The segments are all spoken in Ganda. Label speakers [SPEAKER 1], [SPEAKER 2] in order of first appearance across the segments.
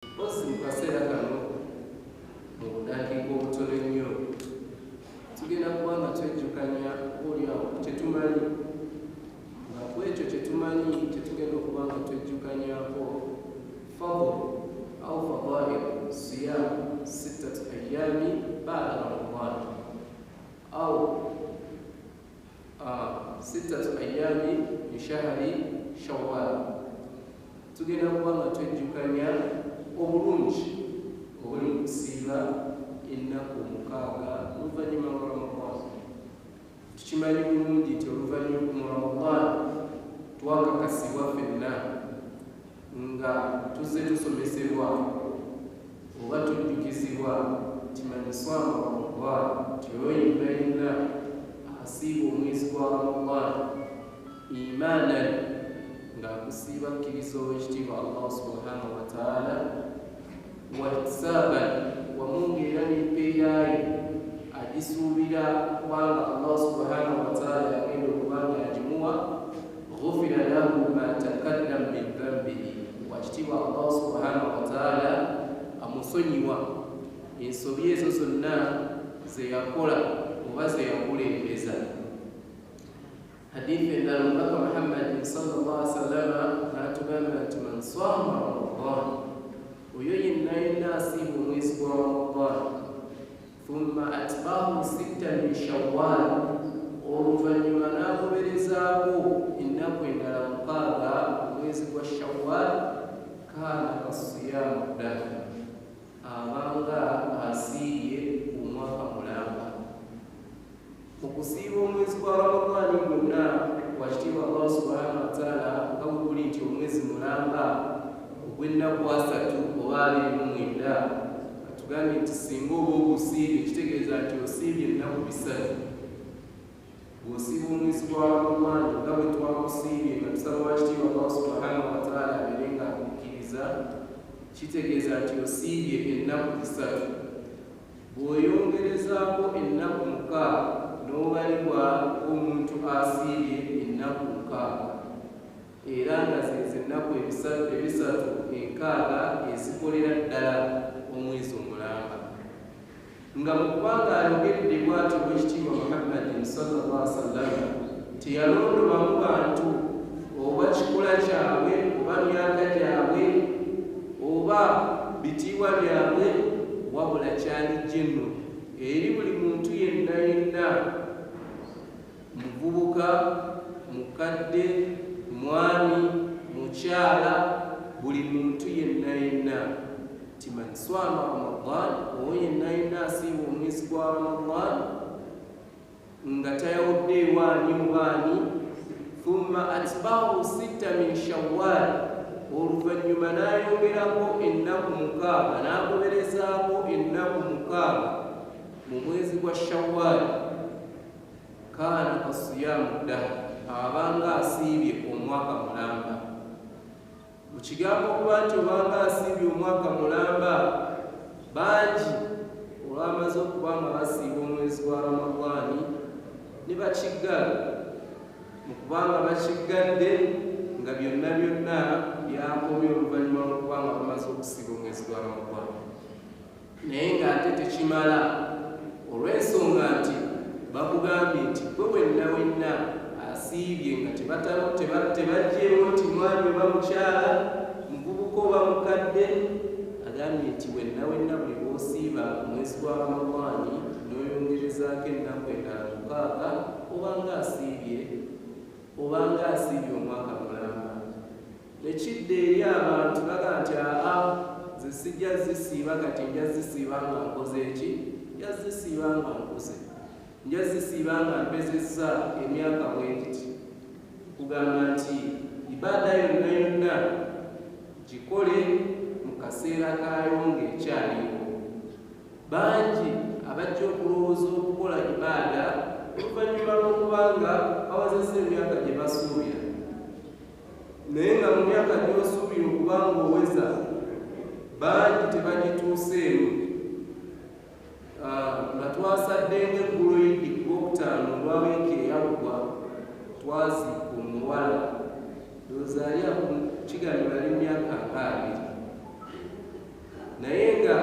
[SPEAKER 1] Mpozi mu kaseera kano, mu budakiika obutono ennyo, tugenda kuba nga twejjukanya oliawo kyetumanyi, nga ku ekyo kyetumanyi kyetugenda okuba nga twejjukanyako fadl au fadail siyam sittatu ayami bada Ramadan au sittatu ayami min shahri Shawwal. Tugenda kuba nga twejjukanya obulungi obuli mu kusiiba ennaku 6 oluvannyuma lwa Ramadan. Tukimanyi bulungi nti oluvannyuma mu Ramadan twakakasibwa ffenna nga tuzze tusomesebwa oba tujjukizibwa nti man swama Ramadan, nti oyo yenna yenna asiiba omwezi gwa Ramadan imaanan, ng'akusiiba kkiriza ow'ekitiibwa Allah subhanahu wa ta'ala, wahtisaaban, wamu ng'era n'empeerayo agisuubira kubanga Allah subhanahu wa ta'ala yagenda okuba nga agimuwa, ghufira lahu ma taqaddam min dhanbihi, wakitiibwa Allah subhanahu wa ta'ala amusonyiwa ensobi ezo zonna ze yakola oba ze yakulembeza. Hadithi endala, omubaka Muhammadin sallallahu alaihi wasallama n'atugamba nti man swama Ramadan, oyo yenna yenna asiiba omwezi gwa Ramadan, thumma atbaahu sitta min Shawwal, oluvannyuma n'agoberezaako ennaku endala 6 omwezi gwa Shawwal, kaana kasiyamu ddahri, abanga asiibye omwaka mulamba. Mu kusiiba omwezi gwa Ramadaani gwonna, wakitiibwa Allah subhanahu wa ta'ala nga bwe guli nti omwezi mulamba ogw'ennaku 30 oba 29, atugambye nti singa oba ogusiibye kitegeeza nti osiibye ennaku 3. Bw'osiiba omwezi gwa Ramadaani nga bwe twakusiibye nga tusaba wakitiibwa Allah subhanahu wa ta'ala abeere nga akukkiriza, kitegeeza nti osiibye ennaku 3. Bw'oyongerezaako ennaku 6 n'obalibwa omuntu asiibye ennaku 6, era nga zeze ennaku 3 6 ezikolera ddala omwezi omulamba. Nga mu kubanga ayogedde bw'atyo ow'ekitiibwa Muhammadin sallallahu alaihi wasallam, teyalondobamu bantu oba kikula kyabwe oba myaka gyabwe oba bitiibwa byabwe, wabula kyali jenno eri buli muntu yenna yenna, muvubuka, mukadde, mwami, mukyala, buli muntu yenna yenna nti man swama Ramadan, oyo yenna yenna asiiba omwezi gwa Ramadan nga tayawudde ewaani mubaani, thumma atbaahu sitta min Shawwal, oluvannyuma n'ayongerako ennaku 6, n'agoberezaako ennaku 6 mu mwezi gwa Shawwal, kaana kasiyamu ddahri, abanga asiibye omwaka mulamba. Mu kigambo okuba nti obanga asiibye omwaka mulamba, bangi olwamaze okuba nga basiiba omwezi gwa Ramadaani ne bakiggala, mu kubanga bakiggadde nga byonna byonna byakomye oluvannyuma lw'okuba nga bamaze okusiiba omwezi gwa Ramadaani. Naye ng'ate tekimala, olw'ensonga nti bakugambye nti gwe wenna wenna asiibye nga tebaggyeewo nti mwami oba mukyala, muvubuka oba mukadde, agambye nti wenna wenna buli lw'osiiba omwezi gwa Ramadaani n'oyongerezaako ennaku endala 6, obanga asiibye omwaka mulamba. Nekidda eri abantu baga nti aa, nze sijja zisiiba kati, nja zisiiba nga nkoze eki, nja zisiiba nga nkuze, nja zisiiba nga mpezezza emyaka bwegiti. Kugamba nti ibaada yonna yonna gikole mu kaseera kaayo ng'ekyaliwo. Bangi abajja okulowooza okukola ibaada oluvannyuma lw'okubanga bawezezza emyaka gye basuubira, naye nga mu myaka gy'osuubira okuba ng'oweza bangi tebagituuseemu. Nga twasadde ng'eggulo Idi ku Lwokutaano olwa wiiki eyaggwa, twaziika omuwala, ndowooza yali kigambibwa ali myaka nga 20. Naye nga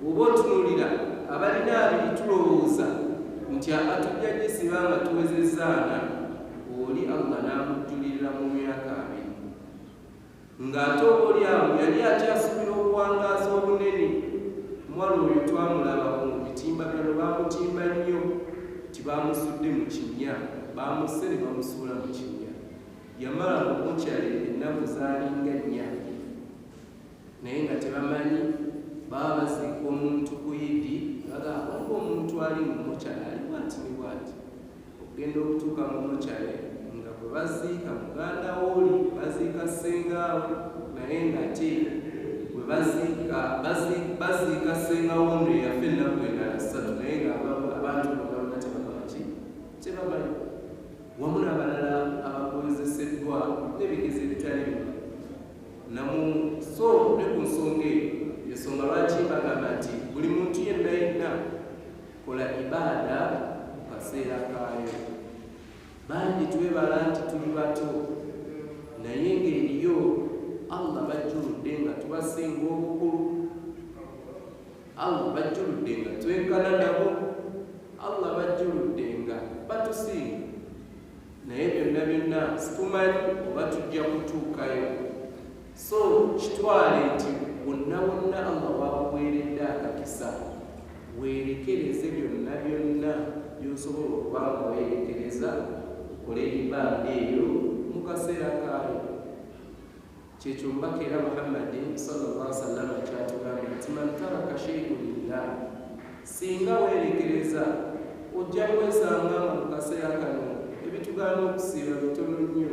[SPEAKER 1] bw'oba otunuulira abalina 20 tulowooza nti atujja gisiba nga tuwezezzaana, oli Allah n'amujjulirira mu myaka 20, ng'ate oba oli awo yali akyasubira obuwangaazi obunene. Omuwala oyo twamulaba ku mitimbagano, bamutimba nnyo nti bamusudde mu kinnya, bamusse ne bamusuula mu kinnya. Yamala mu mokyale ennaku zaalinga 4, naye nga tebamanyi. Baba baziika omuntu ku Idi, bagamba waliwo omuntu ali mu mokyale ali bwati ne bwati. Okugenda okutuuka mu mokyale nga bwe baziika muganda wooli, baziika ssengaawe, naye ng'ate bwe baziika ssengaawe ono eyafa ennaku endala 3, naye nga abantu bonna bonna tebamanyi tebamanyi, wamu n'abalala abakozeseddwa n'ebigezo ebitali bimu. Namu so ne ku nsonga eyo, ensonga lwaki bagamba nti buli muntu yenna yenna kola ibaada mu kaseera kaayo. Bangi twebala nti tuli bato, naye ng'eriyo Allah bajjuludde nga tubasinga obukulu, Allah bajjuludde nga twenkana nabo, Allah bajjuludde nga batusinga, naye byonna byonna situmanyi oba tujja kutuukayo. So kitwale nti wonna wonna Allah wakuweeredde akakisa, weerekereze byonna byonna by'osobola okuba nga weerekereza, okole ibaada eyo mu kaseera kaayo. Kyekyo mbaka era Muhammadi sallallahu alaihi wasallam kyatugambye nti man taraka shay'un lillah, singa weerekereza ojja kwesanga nga mu kaseera kano ebitugaana okusiiba bitono nnyo,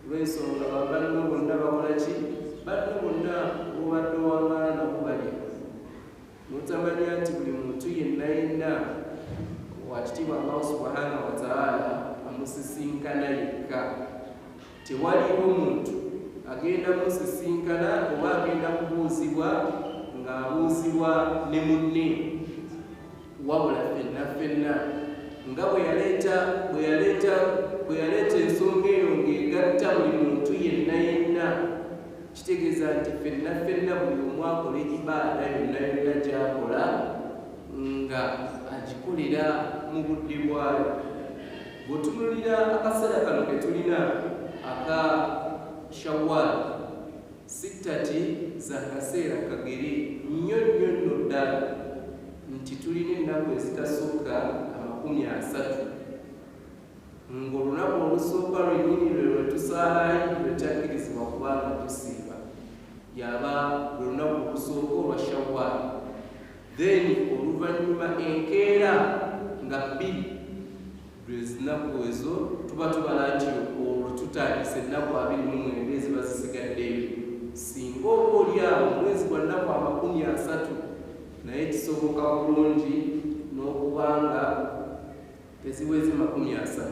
[SPEAKER 1] lw'ensonga banno bonna bakola ki? Banno bonna bobadde owangaala nabo balya. N'otamanya nti buli muntu yenna yenna wakitiibwa Allah subhanahu wa ta'ala amusisinkana yekka. Tewaliwo muntu agenda musisinkana oba agenda kubuuzibwa ng'abuuzibwa ne munne, wabula ffenna ffenna nga bwe yaleeta ensonga eyo ng'egatta buli muntu yenna yenna, kitegeeza nti ffenna ffenna buli omu akola ibaada yonna yonna gy'akola nga agikolera mu budde bwayo. Bw'otunuulira akaseera kano ke tulina aka Shawwal, sittati za kaseera kagere nnyo nnyo nno ddala nti tulina ennaku ezitasukka 30, ng'olunaku olusooka lwennyini lwe lwe tusaalayo lwe kyakkirizibwa kubanga tusiiba, yaba lwe lunaku olusooka olwa Shawwal. Then oluvannyuma enkeera nga 2 lwe zinaku ezo tuba tubala nti olwo tutandise ennaku 29 eziba zisigaddeyo. Singa oba oli awo omwezi gwa nnaku 30, naye kisoboka bulungi n'okubanga teziweze 30.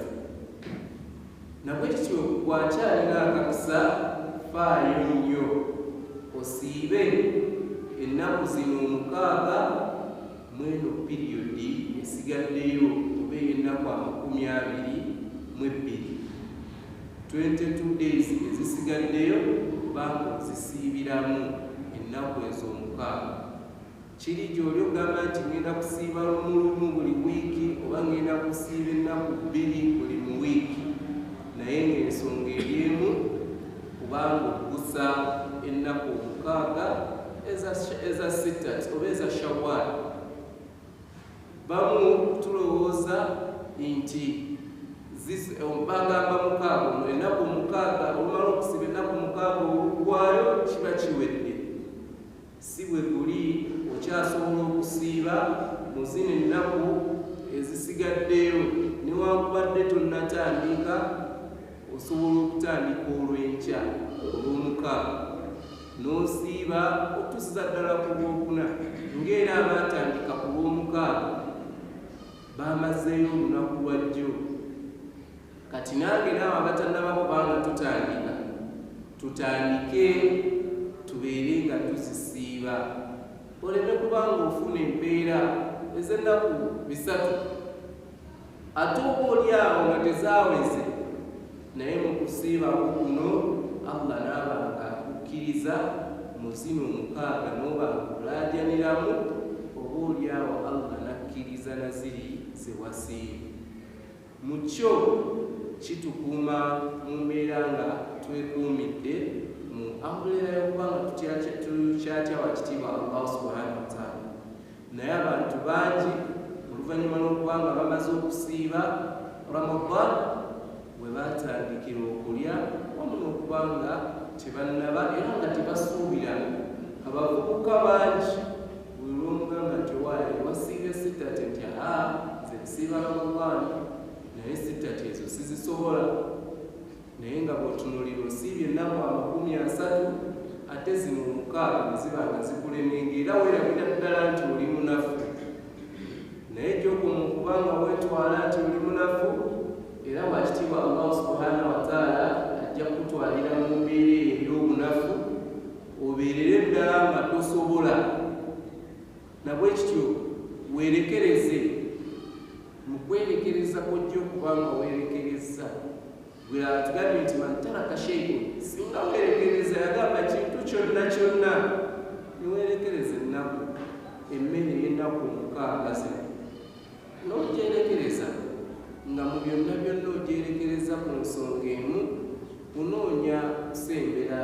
[SPEAKER 1] Nabwe kityo bw'akyalina akakisa, faayo nnyo osiibe ennaku zino 6 mweno piriyodi esigaddeyo oba ey'ennaku 22, 22 days ezisigaddeyo, banga ozisiibiramu ennaku ezo 6. Kiri gy'oli ogamba nti ngenda kusiiba lumu lumu buli wiiki, oba ngenda kusiiba ennaku 2 buli mu wiiki, naye ng'ensonga eri emu, kubanga okugusa ennaku 6 eza sittat oba eza Shawwal. Bamu tulowooza nti bagamba 6, ennaku 6, olumala okusiba ennaku 6 oluggwayo kiba kiwedde. Si bwe guli, okyasobola okusiiba mu zino ennaku ezisigaddeyo, newankubadde tonnatandika, osobola okutandika olw'enkya olw'omukaaga n'osiiba okutuusiza ddala ku Lwokuna, ng'era abaatandika ku Lwomukaaga bamazeeyo olunaku lwajjo. Kati nange naawe abatannaba kubanga tutandika, tutandike tubeere nga tuzisiiba, oleme kubanga ofuna empeera ez'ennaku 3, ate oba oli awo nga tezaaweze, naye mu kusiibako kuno Allah n'aba nga akukkiriza Mu zino 6 n'oba olaajaniramu, oba oliawo Allah n'akkiriza na ziri ze wasiibye. Mu kyo kitukuuma mu mbeera nga twekuumidde mu ambuleera y'okuba nga tukyatya wakitiibwa Allah subhanahu wataala. Naye abantu bangi oluvannyuma lw'okuba nga bamaze okusiiba Ramadan, we batandikira okulya wamu n'okuba nga tebannaba era nga tebasuubira. Abavubuka bangi buli lw'omugamba nti owaaye wasiibye sittati, nti aa, nze nsiiba Ramadaani naye sittati ezo sizisobola. Naye nga bw'otunuulira osiibye ennaku 30, ate zino 6 ne ziba nga zikulemye, era weerabira ddala nti oli munafu. Naye gy'okoma okuba nga weetwala nti oli munafu, era wakitiibwa Allah subhanahu wataala ajja kukutwalira mu mbeera eyo ey'obunafu, obeerere ddala nga tosobola. Nabwe kityo weerekereze. Mu kwerekereza kw'ojja okuba nga weerekereza, gwe atugambye nti man taraka shay'un, singa weerekereza, yagamba kintu kyonna kyonna, neweerekereza ennaku, emmere ey'ennaku 6 zino n'ogyerekereza, nga mu byonna byonna ogyerekereza ku nsonga emu, kunoonya kusembera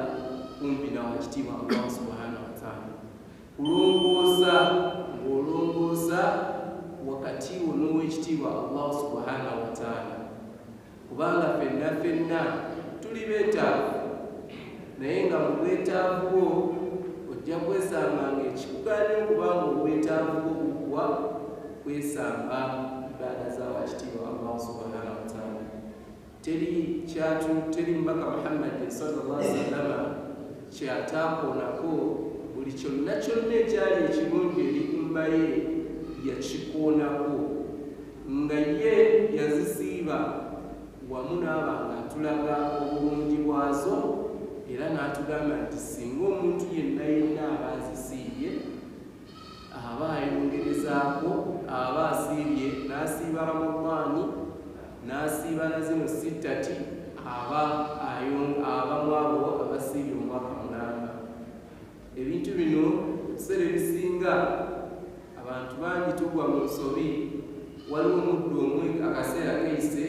[SPEAKER 1] kumpi na wakitiibwa Allah subhanahu wataala, kulongoosa ng'olongoosa wakati wo n'owekitiibwa Allah subhanahu wataala, kubanga ffenna ffenna tuli beetaavu. Naye nga mu bwetaavu bwo ojja kwesanga ng'ekikugaanye okubanga obwetaavu bwo buggwa kwesamba ibaada za wakitiibwa Allah subhanahu wataala. Teri kyatu, teri mubaka Muhammadi sallallahu alaihi wasallama kyataakoonako. Buli kyonna kyonna ekyali ekirungi eri umma ye yakikoonako, nga ye yazisiiba wamu n'aba nga atulaga obulungi bwazo, era n'atugamba nti singa omuntu yenna yenna aba azisiibye, aba ayongerezaako, aba asiibye n'asiiba Ramadaani n'asiiba na zino sittati, aba abamu abo abasiibye omwaka mulamba. Ebintu bino ebiseera ebisinga abantu bangi tugwa mu nsobi. Waliwo omuddu omwe akaseera kayise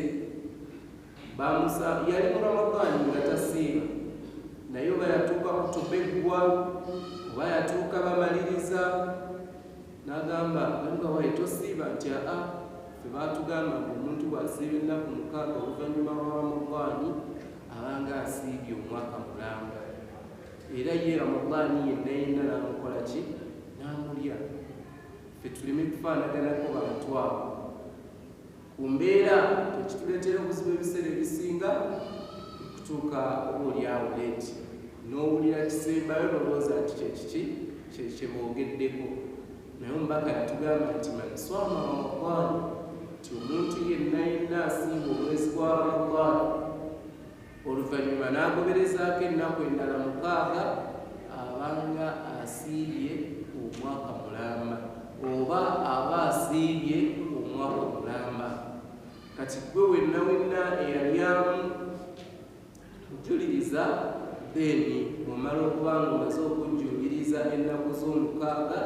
[SPEAKER 1] bamusa, yali mu Ramadaani nga tasiiba, naye oba yatuuka kutobeggwa oba yatuuka bamaliriza, n'agamba bamuga, waye tosiiba? Nti aa, ffe baatugamba nti omuntu bw'asiiba ennaku 6 oluvannyuma lwa Ramadaani abanga asiibye omwaka mulamba. Era ye Ramadaani yenna yenna n'amukola ki? N'amulya. Ffe tuleme kufaanaganako bantu abo ku mbeera tekituleetera obuzibu ebiseera ebisinga okutuuka oba oliawo late n'owulira kisembayo n'olowooza nti kyekiki kyeboogeddeko. Naye omubaka yatugamba nti man swama Ramadan, nti omuntu yenna yenna asiiba omwezi gwa Ramadan oluvannyuma n'agoberezaako ennaku endala 6, abanga asiibye omwaka mulamba, oba aba asiibye omwaka mulamba. Kati gwe wenna wenna eyalyamu kujuliriza, then omala okuba nga omaze okujjuliriza ennaku z'omukaaga,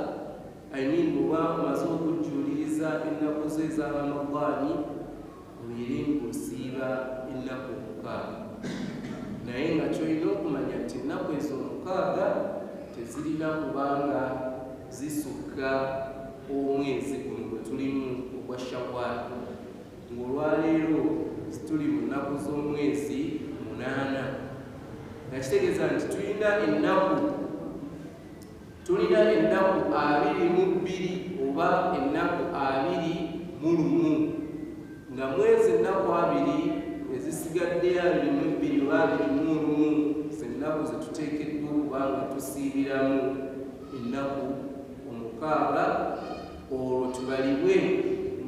[SPEAKER 1] I mean oba omaze okujjuliriza ennaku zo eza Ramadaani, obeere ng'osiiba ennaku 6. Naye nga kyolina okumanya nti ennaku ezo 6 tezirina kubanga zisukka omwezi guno gwe tulimu ogwa Shawwal, ng'olwaleero tuli mu nnaku z'omwezi 8, nga kitegeeza nti tulina ennaku 22 oba ennaku 21, nga mwezi ennaku 20 ezisigadde, 22 oba 21, zennaku zetuteekeddwa okuba nga tusiibiramu ennaku 6, olwo tubalibwe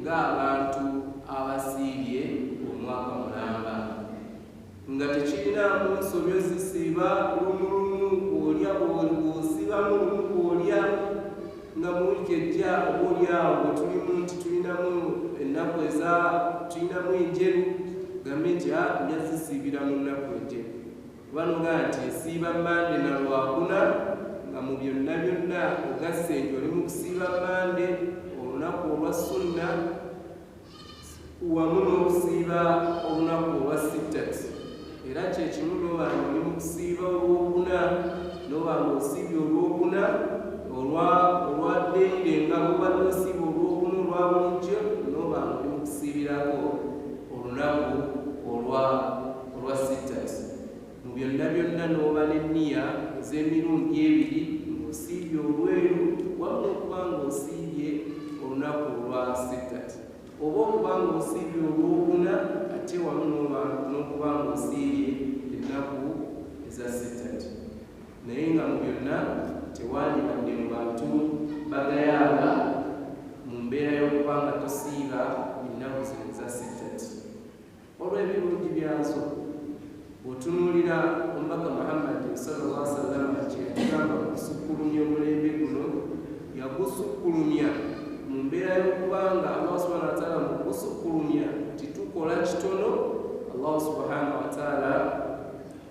[SPEAKER 1] ng'abantu abasiibye omwaka mulamba. Nga tekirinaamu nsobi ozisiiba lumu lumu bw'olya, bw'osiibamu lumu bw'olya, nga mu wiiki ejja oba oliawo bwe tulimu nti tulinamu ennaku eza tulinamu enjeru, gambe nti nja zisiibira mu nnaku enjeru, kuba nogaa nti esiiba Mande na Lwakuna. Nga mu byonna byonna ogasse nti oli mu kusiiba Mande, olunaku olwa sunna, wamu n'okusiiba olunaku olwa sittati. Era kyekimu n'oba nga oli mu kusiiba olwokuna, n'oba nga osiibye olwokuna olwa ddeire nga bw'obadde osiiba olwokuna olwa bulijjo, n'oba nga oli mu kusiibirako olunaku olwa sittati. Mu byonna byonna n'oba n'enniya ez'emirundi ebiri, ng'osiibye olweru wamu n'okuba ng'osiibye olunaku olwa sittati, oba okuba ng'osiibye olwokuna ate wamu n'okuba ng'osiibye ennaku eza sittati. Naye nga mu byonna tewandibadde mu bantu bagayaaga mu mbeera y'okuba nga tosiiba ennaku zino eza sittati olw'ebirungi byazo. Bw'otunuulira Omubaka Muhammadi sallallahu alaihi wasallam kye yatugamba mu kusukkulumya omulembe guno, yagusukkulumya mu mbeera y'okubanga Allah subhanahu wa ta'ala mu kusukkulumya titukola kitono, Allah subhanahu wa ta'ala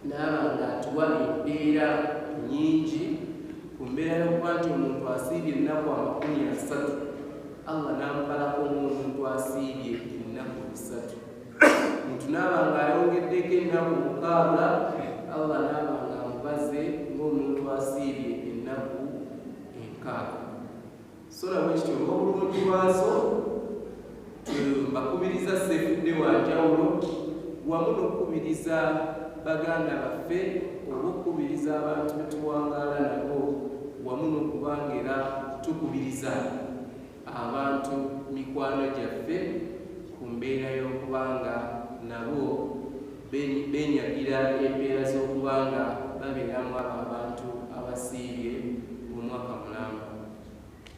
[SPEAKER 1] n'aba ng'atuwa embeera nnyingi ku mbeera y'okuba nti omuntu asiibye ennaku 30, Allah n'amubalako ng'omuntu asiibye ennaku 3. Omuntu n'aba ng'ayongeddeko ennaku 6, Allah n'aba ng'amubaze ng'omuntu asiibye ennaku 6. So nabwe kityo olw'obulungi bwazo mbakubiriza sefudde wa njawulo, wamu n'okukubiriza baganda baffe oba okukubiriza abantu be tuwangaala nabo, wamu n'okubanga era tukubiriza abantu mikwano gyaffe ku mbeera y'okubanga nabo benyagira embeera z'okubanga babeeramu abo abantu abasiibye omwaka mulamba.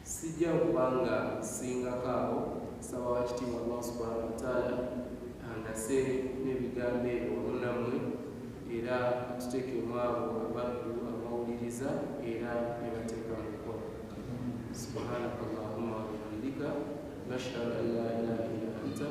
[SPEAKER 1] Sijja kubanga singako awo, nsaba wakitiibwa Allah subhanahu wa ta'ala angase n'ebigambo ebyo wamu nammwe, era atuteekemu abo abaddu abawuliriza era ne bateeka mu nkola. Subhanaka Allahumma wa bihamdika nashhadu an la ilaha illa anta.